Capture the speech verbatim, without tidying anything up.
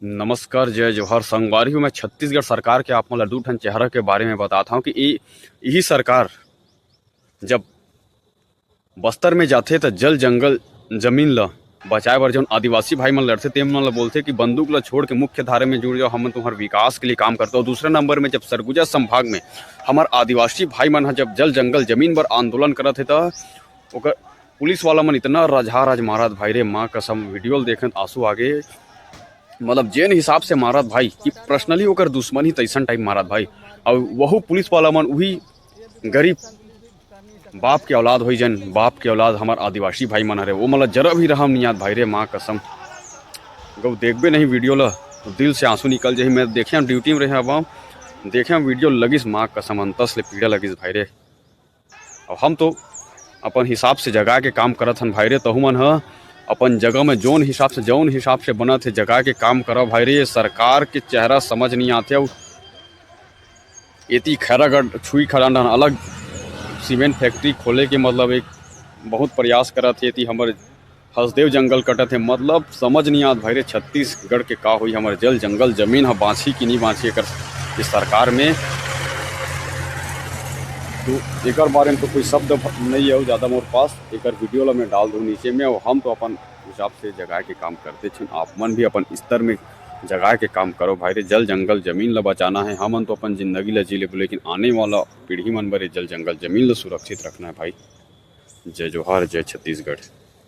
नमस्कार, जय जोहार संगवारी हो। मैं छत्तीसगढ़ सरकार के आप मन ला दू ठन चेहरा के बारे में बतात हौं कि ई, इही सरकार जब बस्तर में जाथे त जल जंगल जमीन ल बचाए बर जौन आदिवासी भाई मन लड़थे, तेमन ल बोलथे कि बंदूक ल छोड़ के मुख्य धारा में जुड़ जाओ, हमन तुम्हार विकास के लिए काम करते हो। दूसरे नंबर में जब सरगुजा संभाग में हमार आदिवासी भाई मन ह जब जल जंगल जमीन बर आंदोलन करत हे त ओकर पुलिस वाला मन इतना रजहा रज मारत भाई रे, माँ कसम, वीडियो ल देखें त आंसू आगे। मतलब जेन हिसाब से मारत भाई कि पर्सनली ओकर दुश्मन ही तैसन टाइप मारत भाई। और वहू पुलिस वाला मन उही गरीब बाप के औलाद होई जन, बाप के औलाद हमार आदिवासी भाई मन हरे, वो मतलब जरा भी रहम नहीं आत भाई रे, माँ कसम। अगर देखबे नहीं वीडियो ला तो दिल से आंसू निकल जाही। मैं देखे ड्यूटी में रहे अब, देखे वीडियो लगिस, माँ कसम अंतस ले पीड़ा लगिस भाई रे। और हम तो अपन हिसाब से जगा के काम करत हन भाई रे, तहु मन ह अपन जगह में जौन हिसाब से, जौन हिसाब से बनत हे जगा के काम करा भाई रे। ये सरकार के चेहरा समझ नहीं आते। और एती खैरागढ़ छुई खदान डहन अलग सीमेंट फैक्ट्री खोले के मतलब एक बहुत प्रयास करत हे। एती हमर हसदेव जंगल कटत हे, मतलब समझ नहीं आत भाई रे, छत्तीसगढ़ के का होई, हमर जल जंगल जमीन ह बाँचही कि नहीं बाँचही एकर इस सरकार में। तो एकर बारे में तो कोई शब्द भ-, नहीं है ज़्यादा मोर पास। एकर वीडियो ला मैं डाल दूँ नीचे में, और हम तो अपन हिसाब से जगा के काम करते छन। आप मन भी अपन स्तर में जगा के काम करो भाई रे। जल जंगल जमीन ला बचाना है, हमन तो अपन जिंदगी ला जी लेबो, लेकिन आने वाला पीढ़ी मन बर ये जल जंगल जमीन ला सुरक्षित रखना है भाई। जय जोहार, जय छत्तीसगढ़।